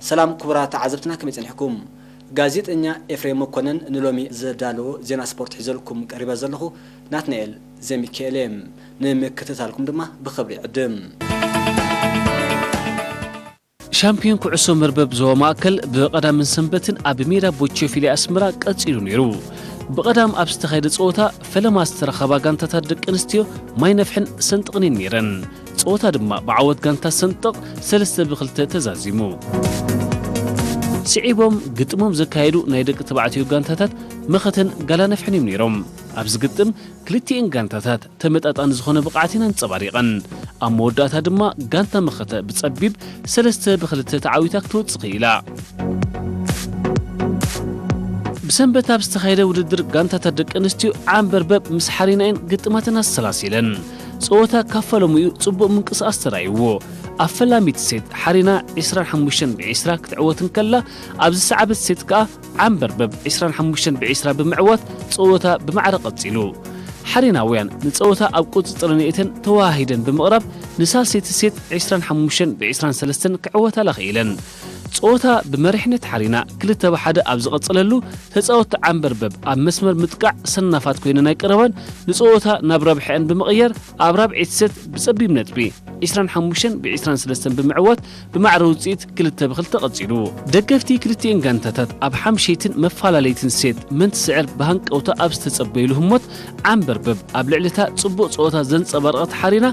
ሰላም ክቡራት ተዓዘብትና፣ ከመይ ጸኒሕኩም? ጋዜጠኛ ኤፍሬም መኮነን ንሎሚ ዘዳለዎ ዜና ስፖርት ሒዘልኩም ቀሪበ ዘለኹ ናትናኤል ዘሚካኤል እየ። ንምክትታልኩም ድማ ብኽብሪ ይዕድም። ሻምፒዮን ኩዕሶ መርበብ ዞባ ማእከል ብቐዳምን ሰንበትን ኣብ ሜዳ ቦቼፊሊ ኣስመራ ቀጺሉ ነይሩ። ብቐዳም ኣብ ዝተኻየደ ጸወታ ፈለማ ዝተረኸባ ጋንታታት ደቂ ኣንስትዮ ማይ ነፍሕን ሰንጥቕን እየን ነይረን። ጸወታ ድማ ብዓወት ጋንታ ሰንጠቕ ሰለስተ ብ ክልተ ተዛዚሙ። ስዒቦም ግጥሞም ዘካየዱ ናይ ደቂ ተባዕትዮ ጋንታታት መኸተን ጋላ ነፍሕን እዮም ነይሮም። ኣብዚ ግጥም ክልቲኤን ጋንታታት ተመጣጣኒ ዝኾነ ብቕዓት እየን ኣንጸባሪቐን። ኣብ መወዳእታ ድማ ጋንታ መኸተ ብጸቢብ ሰለስተ ብ ክልተ ተዓዊታ ክትወጽእ ክኢላ። ብሰንበት ኣብ ዝተኻየደ ውድድር ጋንታታት ደቂ ኣንስትዮ ዓንበርበብ ምስ ሓሪና እየን ግጥማተን ኣሰላሲለን። ጸወታ ካብ ፈለሙኡ ጽቡቕ ምንቅስቓስ ተራእይዎ። ኣብ ፈላሚት ሴት ሓሪና ዕስራን ሓሙሽተን ብ ዕስራ ክትዕወት እንከላ፣ ኣብ ዝሰዓበት ሴት ከኣ ዓንበርበብ ዕስራን ሓሙሽተን ብ ዕስራ ብምዕዋት ጸወታ ብማዕረ ቀጺሉ። ሓሪናውያን ንጸወታ ኣብ ቁጽጽር ኣእትየን ተወሃሂደን ብምቕራብ ንሳልሰይቲ ሴት ዕስራን ሓሙሽተን ብ ዕስራን ሰለስተን ክዕወታላ ክኢለን። ጸወታ ብመሪሕነት ሓሪና ክልተ ብ ሓደ ኣብ ዝቐጸለሉ፣ ተጻወትቲ ዓንበርበብ ኣብ መስመር ምጥቃዕ ሰናፋት ኮይነን ኣይቀረባን፣ ንጸወታ ናብ ረብሐአን ብምቕያር ኣብ ራብዐይቲ ሴት ብጸቢብ ነጥቢ ዕስራን ሓሙሽተን ብ ዕስራን ሰለስተን ብምዕዋት ብማዕረ ውጽኢት ክልተ ብ ክልተ ቀጺሉ። ደገፍቲ ክልቲኤን ጋንታታት ኣብ ሓምሸይትን መፈላለይትን ሴት መን ትስዕር ብሃንቀውታ ኣብ ዝተጸበይሉ ህሞት፣ ዓንበርበብ ኣብ ልዕሊ እታ ጽቡቕ ጸወታ ዘንጸባረቐት ሓሪና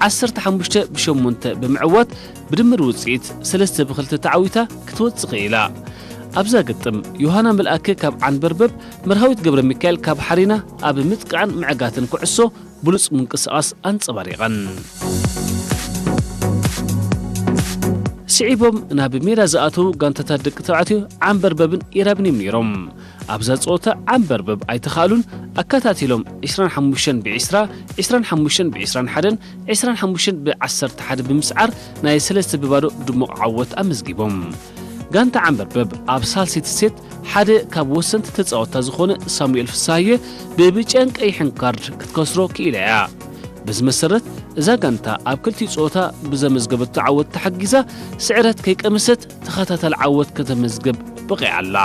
ዓሰርተ ሓሙሽተ ብ ሸሞንተ ብምዕዋት ብድምር ውጽኢት ሰለስተ ብ ክልተ ተዓዊታ ክትወጽእ ክኢላ። ኣብዛ ግጥም ዮሃና መልኣከ ካብ ዓንበርበብ፣ መርሃዊት ገብረ ሚካኤል ካብ ሓሪና ኣብ ምጥቃዕን ምዕጋትን ኩዕሶ ብሉጽ ምንቅስቓስ ኣንጸባሪቐን። ስዒቦም ናብ ሜዳ ዝኣተዉ ጋንታታት ደቂ ተባዕትዮ ዓንበርበብን ኢራብን እዮም ነይሮም። ኣብዛ ጸወታ ዓንበርበብ ኣይተኻእሉን። ኣከታቲሎም ዕስራን ሓሙሽተን ብ ዕስራ፣ ዕስራን ሓሙሽተን ብ ዕስራን ሓደን፣ ዕስራን ሓሙሽተን ብ ዓሰርተ ሓደ ብምስዓር ናይ ሰለስተ ብ ባዶ ድሙቕ ዓወት ኣመዝጊቦም። ጋንታ ዓንበርበብ ኣብ ሳልሰይቲ ሴት ሓደ ካብ ወሰንቲ ተጻወትታ ዝኾነ ሳሙኤል ፍስሃየ ብብጫን ቀይሕን ካርድ ክትከስሮ ክኢላ እያ። በዚ መሰረት፣ እዛ ጋንታ ኣብ ክልቲኡ ጸወታ ብዘመዝገበቶ ዓወት ተሓጊዛ፣ ስዕረት ከይቀመሰት ተኸታታሊ ዓወት ከተመዝግብ በቒዓ ኣላ።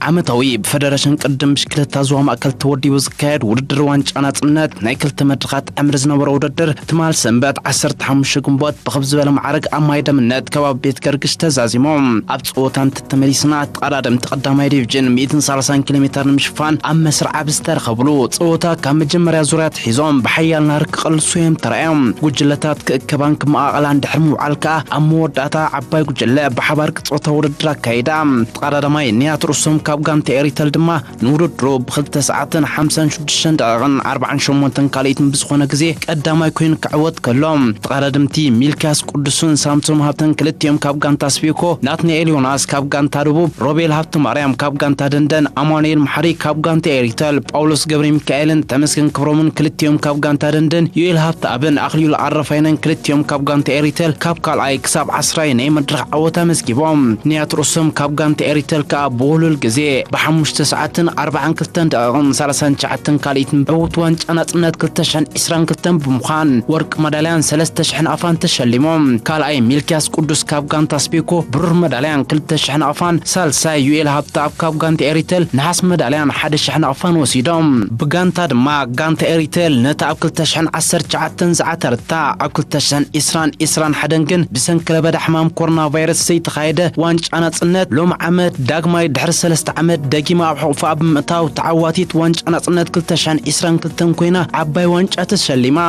ዓመታዊ ብፈደረሽን ቅድድም ብሽክለታ ዞባ ማእከል ተወዲቡ ዝካየድ ውድድር ዋንጫ ናጽነት ናይ ክልተ መድረኻት ዕምሪ ዝነበሮ ውድድር ትማል ሰንበት ዓሰርተ ሓሙሽተ ግንቦት ብኽብ ዝበለ ማዕረግ ኣብ ማይ ደምነት ከባቢ ቤት ገርግሽ ተዛዚሙ። ኣብ ጸወታ እንተተመሊስና፣ ተቐዳደምቲ ቀዳማይ ዲቪዥን ሚእትን ሰላሳን ኪሎ ሜተር ንምሽፋን ኣብ መስርዕ ኣብ ዝተረኸብሉ፣ ጸወታ ካብ መጀመርያ ዙርያ ኣትሒዞም ብሓያል ናህሪ ክቐልሱ እዮም ተራእዮም። ጉጅለታት ክእከባን ክመቓቐላን ድሕሪ ምውዓል ከኣ፣ ኣብ መወዳእታ ዓባይ ጉጅለ ብሓባር ቅጽበታዊ ውድድር ኣካይዳ። ተቐዳዳማይ ንያት ርእሶም ካብ ጋንታ ኤሪተል ድማ ንውድድሩ ብክልተ ሰዓትን ሓምሳን ሽዱሽተን ደቂቕን ኣርባዓን ሸሞንተን ካልኢትን ብዝኾነ ግዜ ቀዳማይ ኮይኑ ክዕወት ከሎ፣ ተቐዳደምቲ ሚልክያስ ቅዱስን ሳምሶም ሃብተን ክልቲኦም ካብ ጋንታ ስቤኮ፣ ናትናኤል ዮናስ ካብ ጋንታ ደቡብ፣ ሮቤል ሃብተማርያም ካብ ጋንታ ደንደን፣ ኣማኑኤል መሓሪ ካብ ጋንታ ኤሪተል፣ ጳውሎስ ገብረ ሚካኤልን ተመስገን ክብሮምን ክልቲኦም ካብ ጋንታ ደንደን፣ ዮኤል ሃብተኣብን ኣኽሊሉ ኣረፋይነን ክልቲኦም ካብ ጋንታ ኤሪተል ካብ ካልኣይ ክሳብ ዓስራይ ናይ መድረኽ ዓወት ኣመዝጊቦም። ንያት ርእሶም ካብ ጋንታ ኤሪተል ከኣ ብውህሉል ግዜ ብሓሙሽተ ሰዓትን ኣርባዓን ክልተን ደቂቕን ሰላሳን ትሽዓተን ካልኢትን ዕዉት ዋንጫ ናጽነት ክልተ ሽሕን ዕስራን ክልተን ብምዃን ወርቂ መዳልያን ሰለስተ ሽሕን ኣፋን ተሸሊሞም። ካልኣይ ሚልክያስ ቅዱስ ካብ ጋንታ ስቤኮ ብሩር መዳልያን ክልተ ሽሕን ኣፋን፣ ሳልሳይ ዩኤል ሃብተኣብ ካብ ጋንታ ኤሪተል ነሓስ መዳልያን ሓደ ሽሕን ኣፋን ወሲዶም። ብጋንታ ድማ ጋንታ ኤሪተል ነታ ኣብ ክልተ ሽሕን ዓሰርተ ትሽዓተን ዝዓተረታ ኣብ ክልተ ሽሕን ዕስራን ዕስራን ሓደን ግን ብሰንኪ ለበዳ ሕማም ኮሮና ቫይረስ ዘይተኻየደ ዋንጫ ናጽነት ሎም ዓመት ዳግማይ ድሕሪ ሰለስተ ዓመት ደጊማ ኣብ ሕቑፋ ብምእታው ተዓዋቲት ዋንጫ ናጽነት ክልተ ሽሕን ዕስራን ክልተን ኮይና ዓባይ ዋንጫ ተሸሊማ።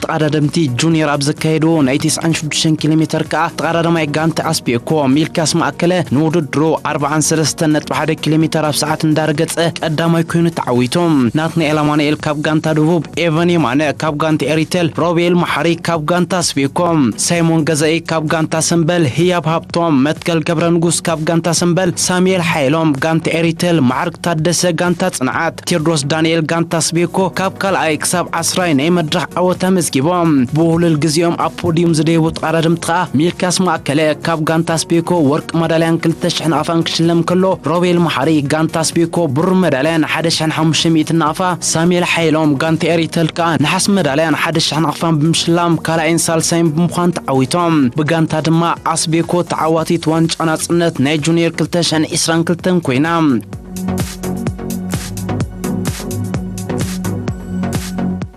ተቐዳደምቲ ጁኒየር ኣብ ዘካየድዎ ናይ ተስዓን ሽዱሽተን ኪሎ ሜተር ከኣ ተቐዳዳማይ ጋንታ ኣስቤኮ ሚልክያስ ማእከለ ንውድድሩ ኣርባዓን ሰለስተን ነጥቢ ሓደ ኪሎ ሜተር ኣብ ሰዓት እንዳረገጸ ቀዳማይ ኮይኑ ተዓዊቱ። ናትናኤል ኣማኑኤል ካብ ጋንታ ደቡብ፣ ኤቨን የማነ ካብ ጋንታ ኤሪተል፣ ሮቤል መሓሪ ካብ ጋንታ ኣስቤኮ፣ ሳይሞን ገዛኢ ካብ ጋንታ ሰምበል፣ ህያብ ሃብቶም፣ መትከል ገብረ ንጉስ ካብ ጋንታ ሰምበል፣ ሳሙኤል ሓይሎም ጋንታ ኤሪተል፣ መዓርግ ታደሰ ጋንታ ጽንዓት፣ ቴድሮስ ዳንኤል ጋንታ ኣስቤኮ ካብ ካልኣይ ክሳብ ዓስራይ ናይ መድረኽ ዓወት ኣመዝጊቦም። ዎም። ብውህሉል ግዜኦም ኣብ ፖዲዩም ዝደየቡ ተቐዳደምቲ ኸኣ ሚልክያስ ማእከለ ካብ ጋንታ ኣስቤኮ ወርቂ መዳልያን ክልተ ሽሕ ናቕፋን ክሽለም ከሎ፣ ሮቤል መሓሪ ጋንታ ኣስቤኮ ብሩር መዳልያን ሓደ ሽሕን ሓሙሽተ ሚእትን ናቕፋ፣ ሳሙኤል ሓይሎም ጋንታ ኤሪተል ከኣ ነሓስ መዳልያን ሓደ ሽሕ ናቕፋን ብምሽላም ካልኣይን ሳልሳይን ብምዃን ተዓዊቶም። ብጋንታ ድማ ኣስቤኮ ተዓዋቲት ዋንጫ ናጽነት ናይ ጁኒየር ክልተ ሽሕን ዕስራን ክልተን ኮይና።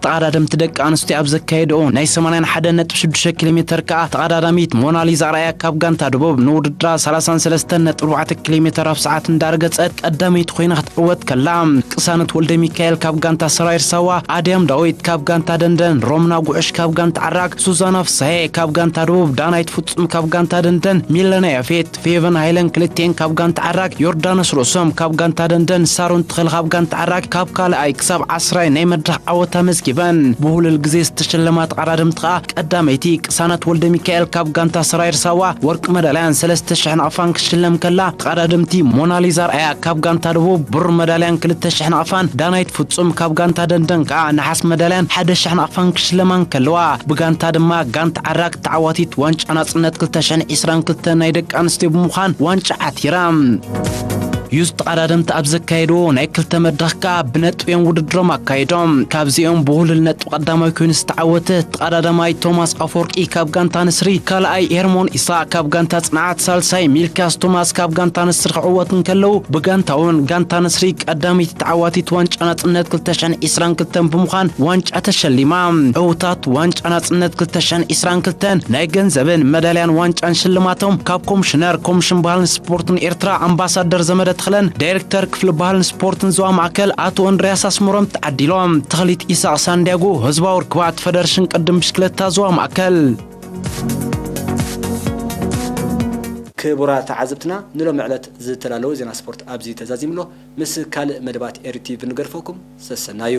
ተቐዳደምቲ ደቂ ኣንስትዮ ኣብ ዘካየድኦ ናይ ሰማንያን ሓደን ነጥቢ ሽዱሽተ ኪሎ ሜተር ከኣ ተቐዳዳሚት ሞናሊዛ ኣርኣያ ካብ ጋንታ ደቡብ ንውድድራ ሰላሳን ሰለስተን ነጥቢ ኣርባዕተ ኪሎ ሜተር ኣብ ሰዓት እንዳረገጸት ቀዳመይቲ ኮይና ክትዕወት ከላ፣ ቅሳነት ወልደ ሚካኤል ካብ ጋንታ ሰራይር ሳዋ፣ ኣድያም ዳዊት ካብ ጋንታ ደንደን፣ ሮምና ጉዕሽ ካብ ጋንታ ዓራግ፣ ሱዛና ፍሳሄ ካብ ጋንታ ደቡብ፣ ዳናይት ፍጹም ካብ ጋንታ ደንደን፣ ሚለና ያፌት፣ ፌቨን ሃይለን ክልቲኤን ካብ ጋንታ ዓራግ፣ ዮርዳኖስ ርእሶም ካብ ጋንታ ደንደን፣ ሳሮን ተኽለ ካብ ጋንታ ዓራግ ካብ ካልኣይ ክሳብ ዓስራይ ናይ መድረኽ ዓወት ኣመዝጊበን። ብውህሉል ግዜ ዝተሸለማ ተቐዳደምቲ ኸኣ ቀዳመይቲ ቅሳነት ወልደ ሚካኤል ካብ ጋንታ ሰራይር ሳዋ ወርቂ መዳልያን ሰለስተ ሽሕ ናቕፋን ክሽለም ከላ፣ ተቐዳደምቲ ሞናሊዛ ኣርኣያ ካብ ጋንታ ደቡብ ብሩር መዳልያን ክልተ ሽሕ ናቕፋን፣ ዳናይት ፍጹም ካብ ጋንታ ደንደን ከኣ ነሓስ መዳልያን ሓደ ሽሕ ናቕፋን ክሽለማን ከለዋ፣ ብጋንታ ድማ ጋንታ ዓራግ ተዓዋቲት ዋንጫ ናጽነት ክልተ ሽሕን ዕስራን ክልተን ናይ ደቂ ኣንስትዮ ብምዃን ዋንጫ ዓቲራ። ዩዝ ተቐዳደምቲ ኣብ ዘካየድዎ ናይ ክልተ መድረኽ ከኣ ብነጥቢ እዮም ውድድሮም ኣካይዶም። ካብዚኦም ብውህሉል ነጥቢ ቀዳማይ ኮይኑ ዝተዓወተ ተቐዳዳማይ ቶማስ ኣፈወርቂ ካብ ጋንታ ንስሪ፣ ካልኣይ ሄርሞን ኢሳቅ ካብ ጋንታ ጽንዓት፣ ሳልሳይ ሚልክያስ ቶማስ ካብ ጋንታ ንስሪ ክዕወቱ እንከለዉ፣ ብጋንታ እውን ጋንታ ንስሪ ቀዳመይቲ ተዓዋቲት ዋንጫ ናጽነት ክልተ ሽሕን ዕስራን ክልተን ብምዃን ዋንጫ ተሸሊማ። ዕውታት ዋንጫ ናጽነት ክልተ ሽሕን ዕስራን ክልተን ናይ ገንዘብን መዳልያን ዋንጫን ሽልማቶም ካብ ኮሚሽነር ኮሚሽን ባህልን ስፖርትን ኤርትራ ኣምባሳደር ዘመደ ተኽለን ዳይሬክተር ክፍሊ ባህልን ስፖርትን ዞባ ማእከል ኣቶ እንድርያስ ኣስመሮም ተዓዲሎም። ተኽሊት ኢሳቕ ሳንዲያጎ ህዝባዊ ርክባት ፈደረሽን ቅድም ብሽክለታ ዞባ ማእከል። ክቡራት ተዓዘብትና፣ ንሎሚ ዕለት ዝተላለወ ዜና ስፖርት ኣብዚ ተዛዚምሎ። ምስ ካልእ መደባት ኤሪ ቲቪ ንገድፈኩም። ሰሰናዩ።